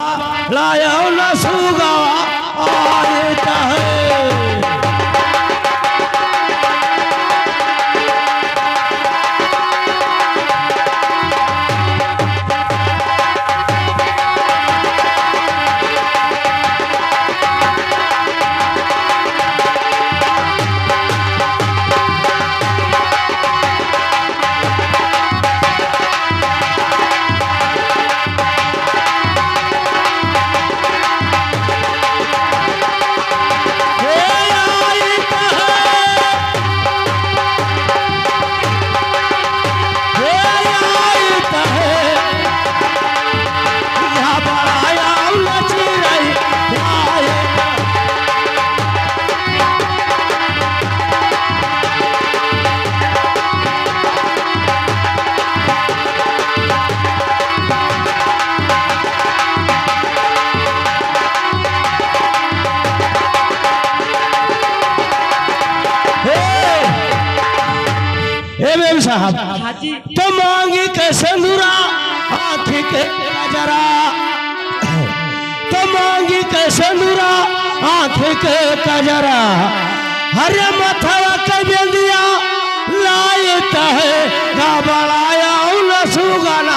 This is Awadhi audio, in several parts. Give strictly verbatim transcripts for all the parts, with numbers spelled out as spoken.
लायो न सुगवा आइत है। हे, हे मेम साहब, हाँ जी। तो मांगी के सेंदुरा, आँखी के कजरा, तो मांगी के सेंदुरा, आँखी के कजरा, अरे मथवा के बिंदिया लाइत है, घबराया न सुगना।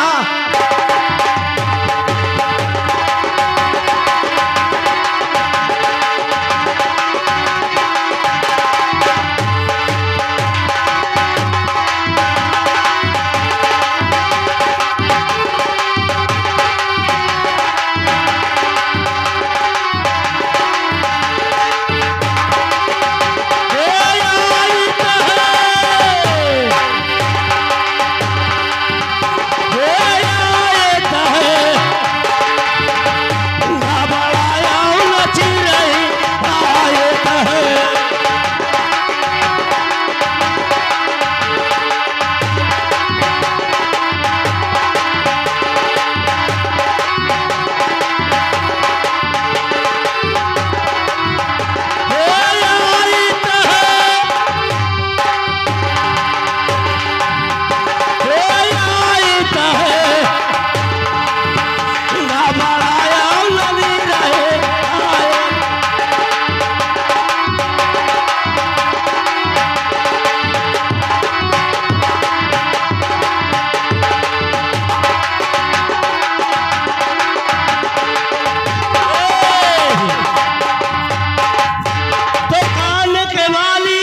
तो कान के बाली,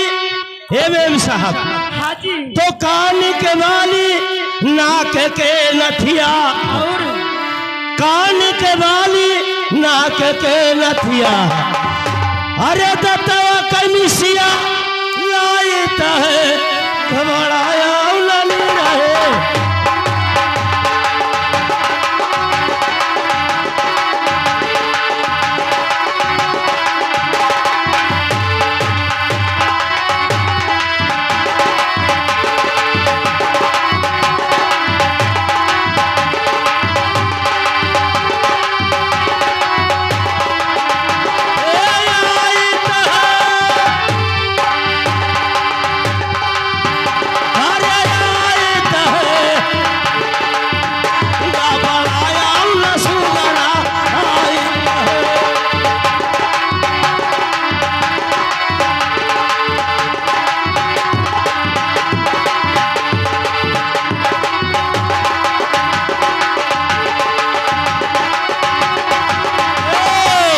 हे मेम साहब, हाँ जी। तो कान के बाली, नाक के नथिया, और? कान के बाली, नाक के नथिया, अरे दतवा के मिसिया लाइत है, घबराया उलनी रहे।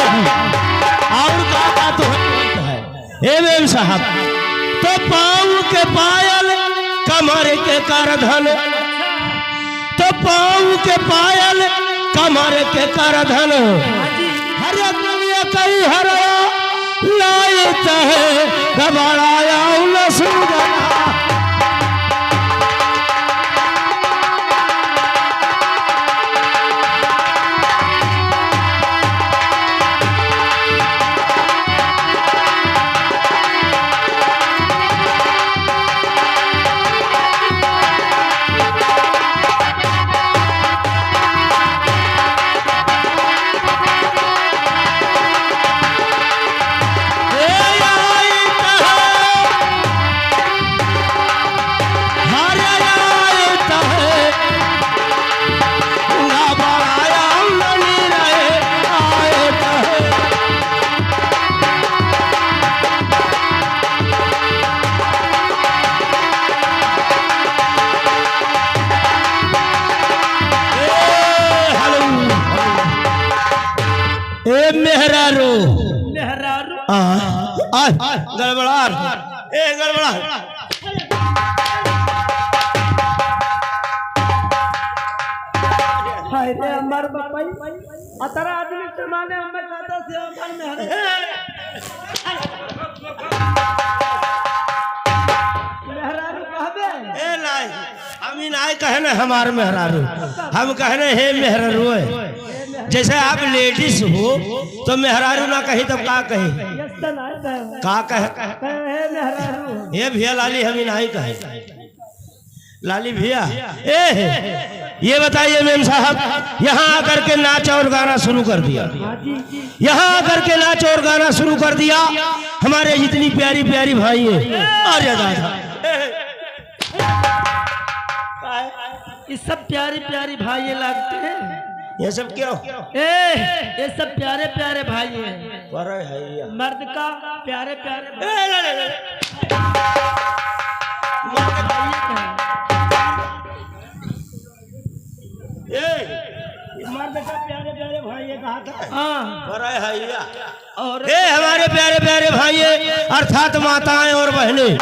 और का बात होत है? हे मेम साहब, तो पाँव के पायल, कमर के करधन, तो पाँव के पायल, कमर के करधन, हरे दुनिया कई हरवा लाइत है, घबराया उलसुगना। ए मेहरारू। मेहरारू। आ, आ, गड़बड़ा। ए गड़बड़ा। हाय रे हमार बापाई। अतरा आदमी के माने हमें कहता से अपन में हरे। मेहरारू कहबे? ए नाई, हम ही नाई कहने हमार मेहरारू, हम कहने हे मेहरारू है। जैसे आप ladies हो तो मेहरारू ना कही तब का कही? Yes sir, नाई कहे। का कहे? कहे हे मेहरारू। ये भैया लाली हम ही नाई कहे। लाली भैया, ए, ये बताइए मेम साहब, यहाँ आकर के नाच और गाना शुरू कर दिया, यहाँ आकर के नाच और गाना शुरू कर दिया। हमारे जितनी प्यारी प्यारी भाई है, अरे दादा, ये सब प्यारी प्यारी भाई ये लगते हैं। ये सब क्यों? ए, ये सब प्यारे प्यारे भाई हैं। अरे हैया। मर्द का प्यारे प्यारे भाई। ए, ले, ले, ले। मर्द भाई हैं। ए, मर्द का प्यारे प्यारे भाई ये कहा था। हाँ। अरे हैया। और हे हमारे प्यारे प्यारे भाई, अर्थात माताएं और बहनें,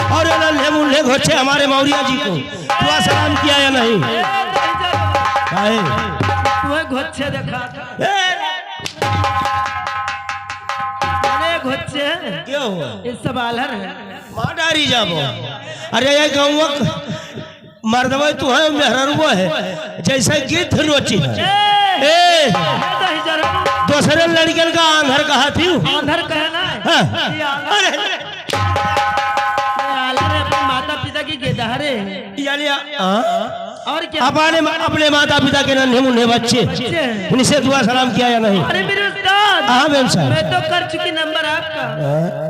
और ये नन्हे मुन्ने घोच्छे हमारे मौर्या जी को दुआ सलाम किया या नहीं? काहे? तुम्हें घोच्छे देखा था। ए! अरे घोच्छे। क्या हुआ? ये सब आलर है। मार डारी जाबो। अरे ये गौवा मर्दवा तू है, मेहररुआ है, जैसे गिद्ध नोची है। ए! ए! दूसरे लड़कन का आंधर कहा थी। आंधर कहना है। हाँ। ये आंधर अरे! ये आलर है, अपने माता पिता की गेदहरे है। यानी, हाँ? और क्या? अपने, अपने माता पिता के नन्हे मुन्ने बच्चे, बच्चे हैं। उनसे दुआ सलाम किया या नहीं? अरे मेरे उस्ताद, हाँ, मेम साहब। मैं तो कर चुकी नंबर आपका। हाँ?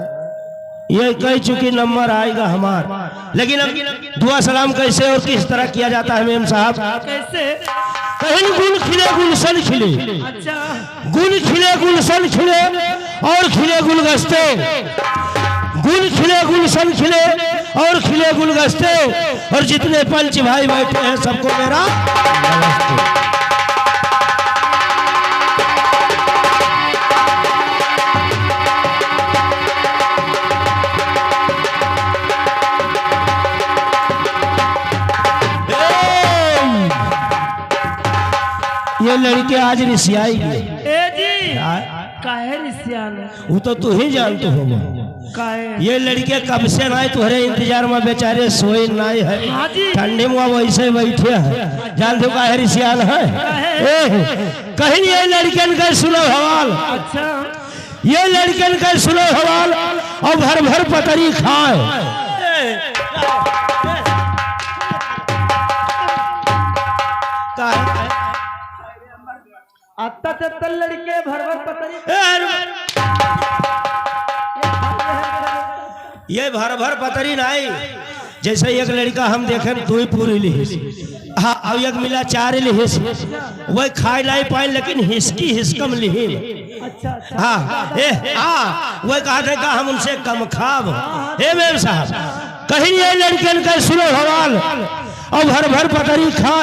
ये कह चुकी नंबर आएगा हमार, लेकिन अब दुआ सलाम कैसे और किस तरह किया जाता है मेम साहब? कैसे? कहीं गुल खिले गुलशन खिले, अच्छा। गुल खिले गुलशन खिले और खिले गुलगस्ते, गुल खिले गुलशन खिले और खिले गुलगस्ते, और जितने पंच भाई बैठे हैं सबको मेरा नमस्ते। ये लड़के आज रिसियाई गए। ए जी, हाँ? काहे रिसियान? वो तो तू ही जानत हो। काहे? ये लड़के कब से नाई तुहरे इंतजार में बेचारे सोए नाई है। हाँ जी। ठंडी में वैसे बैठे हैं। जानत हो काहे रिसियान है? काहे? ए, कहीं ये लड़कन का सुनो हवाल। अच्छा। ये लड़कन का सुनो हवाल, और भर भर पतरी खाए। अत्ता तत्ता लड़के भर भर पतरी। ए, अरे। ये भर भर पतरी नाई। जैसे एक लड़का हम देखेन, दुई पूरी लिहिस। हाँ, अब एक मिला चार लिहिस। वह खाए नाई पाए, लेकिन हिसकी हिसकम लिहिन। अच्छा, अच्छा। हाँ, ए, हाँ, वह कहा था कि हम उनसे कम खाब। हे मेम साहब, कहीं ये लड़कन का सुनो हवाल, और भर भर पतरी खा।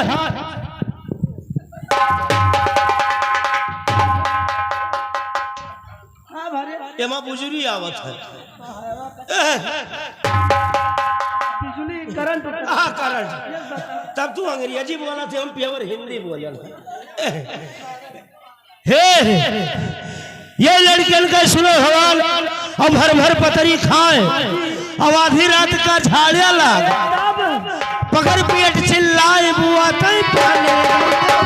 हाँ, भरे। एमा बुजुरी आवत है। बिजली, करंट। हाँ, करंट। तब तू अंग्रेजी बोला थे, हम pure हिंदी बोलन। हे, ये लड़कन का सुनो हवाल, अब भर भर पतरी खाए, अब आधी रात का झाड़े लाग। पकड़ पेट चिल्लाए, "बुआ तई पानी दे दो,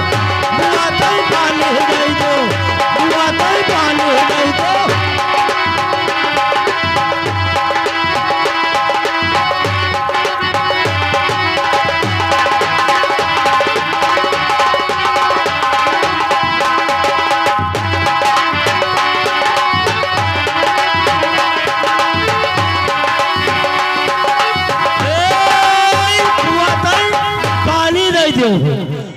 बुआ तई पानी दे दो, बुआ तई पानी दे दो।" ए, बुआ तई पानी दे दो।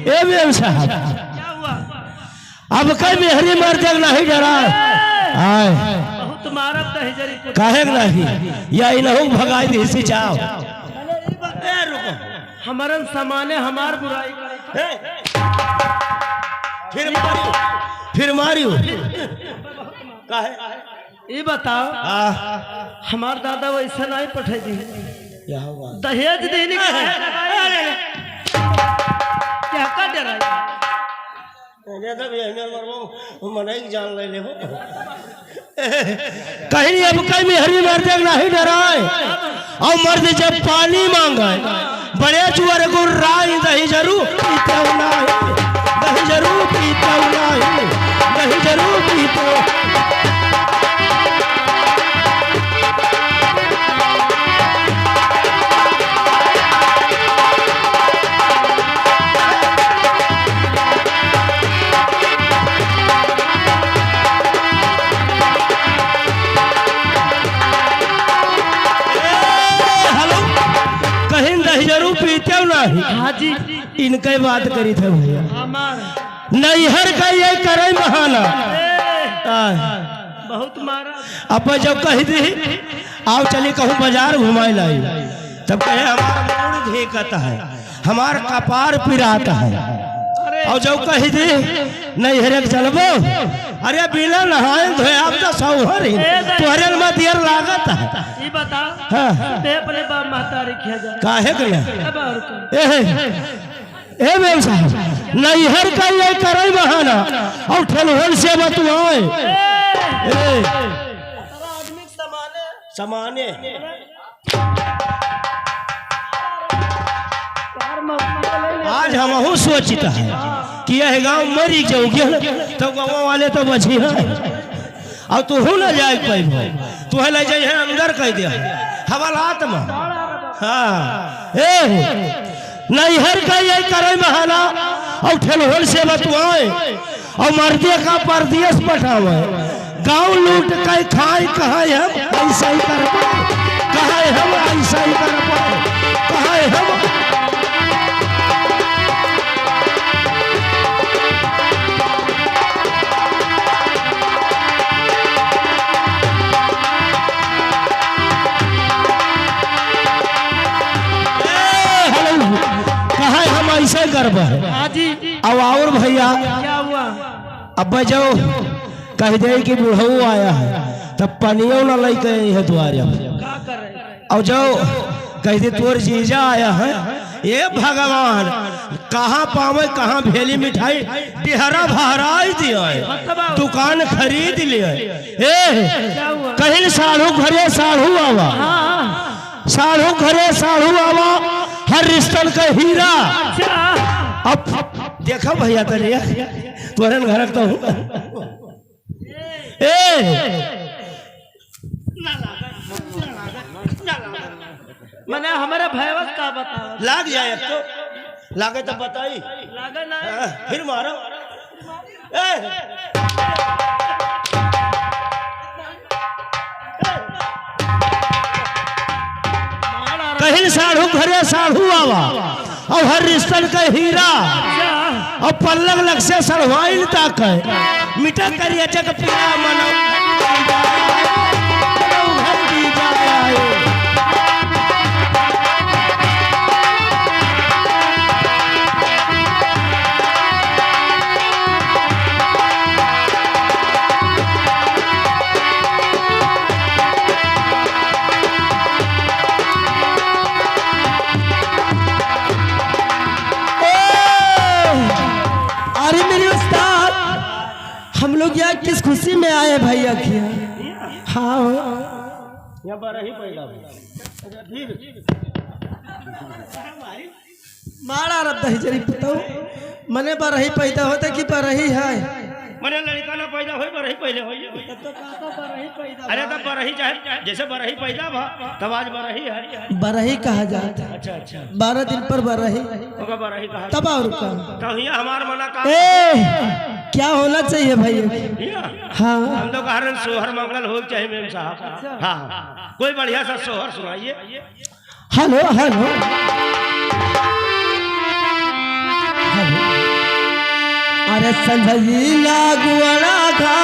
ए मेम साहब, क्या हुआ? अब कई मेहरी मर जग नहीं डरा। ए! आए। बहुत मारत है जरी कुछ। काहे के नहीं? या इनहू भगाई दी सी जाओ। ए, रुको। हमरन समाने हमार बुराई करे। ए! फिर मारियो, फिर मारियो। काहे? ई बताओ, हाँ। हमार दादा वैसा नाहीं पठाई दी। क्या हुआ? दहेज देने का है। अरे, अरे। क्या का डराई? अरे, तब ये मेरे मरबो, मनई की जान ले लेबो। कहीं अब कहीं मेहरी मर्द नाहीं डराए, और मर्द जब पानी मांगे, बड़े जुअर गुर्राई, दही जरूर पीते हो नाही, दही जरूर पीते हो नाही, दही जरूर पीते हो। ए, हेलो, कहीं दहिजरू पीते हो नाही? हाँ जी। इनके बात करी थे भैया। हमार। नैहर का ये करे बहाना। ए, आ। बहुत मारा। अब जब कह दी, "आओ चली कहूँ बाजार घुमाए लाई," तब कहे, "हमार मूड़ घेकत है, हमार कपार पिरात है।" अरे। और जब कह दी, "नैहरे के चलबो, अरे बिना नहाए धोए आप तो सौहर ही, ए, नहीं। तोहरे में दियर लागत है।" ई बता, हाँ। बे अपने बाप महतारी किया जा। काहे के ना? अब और का? ए, ए मेम साहब, नैहर का ये करे बहाना और ठेलहन से बतुआए। ए। समाने। आज हमहू सोचित है कि यह गाँव मरी जाओगे तो गाँव वाले तो बची हैं। अब तू हूँ ना जाए पाइबो, तुहे ले जाइहे अंदर कह दे, हवालात में। हाँ, ए, नैहर का ये करे बहाना, और ठेलहन से बतुआए, और मर्दे का परदेस पठावे। गाँव लूट के खाए, कहे हम ऐसा ही कर पाए, कहे हम ऐसा ही कर पाए, कहे हम ए, हेलो, कहे हम ऐसे करब। हाँ जी। अब और भैया, क्या हुआ? अब जो कह दे कि बुढ़ऊ आया है, तब पनियो न लेके आई है द्वारे। का करे? और जो कह दे तोर जीजा आया है, ए भगवान, कहाँ पावे, कहाँ भेली मिठाई, डिहरा भहराई दिया है, दुकान खरीद लिया है। ए, क्या हुआ? कहिन साढ़ू घरे साढ़ू आवा। हाँ। साढ़ू घरे साढ़ू आवा, हर रिश्तन का हीरा। अच्छा। अब देखा भैया तनिया, तोहरे घर तो हूँ। ए! मने हमरे भैवस का बतावा? लाग जाए अब तो। लागे तो बताई। लागे ना। हाँ, फिर मारो। ए! कहिन साढ़ू घरे साढ़ू आवा, और हर रिश्तन के हीरा, और पल्लग लग से सड़वाइन ताके, मिटा करिया जग पीरा मनो। अरे मेरे उस्ताद, हम लोग यहाँ किस खुशी में आए हैं भैया की? हाँ हो। यहाँ बरही पैदा हुआ। मारा रब दही जरी पुतऊ, मने बरही पैदा होते कि बरही है? मने लड़का ना पैदा होई, बरही पहले होई। तब तो काका बरही पैदा अरे भा। तब बरही चाहे जैसे बरही पैदा भा, तब आज बरही है। बरही कहा जाता है। अच्छा, अच्छा। बारह दिन पर बरही। ओका बरही कहा तब और का? तो हिया हमार मना का? ए, क्या होना चाहिए भाई? हिया? हाँ। हम लोग कह रहे हैं सोहर मंगल हो चाहे मेम साहब। हाँ, हाँ। कोई बढ़िया सा सोहर सुनाइए। हेलो, हेलो। हेलो। अरे संझली लागुआना का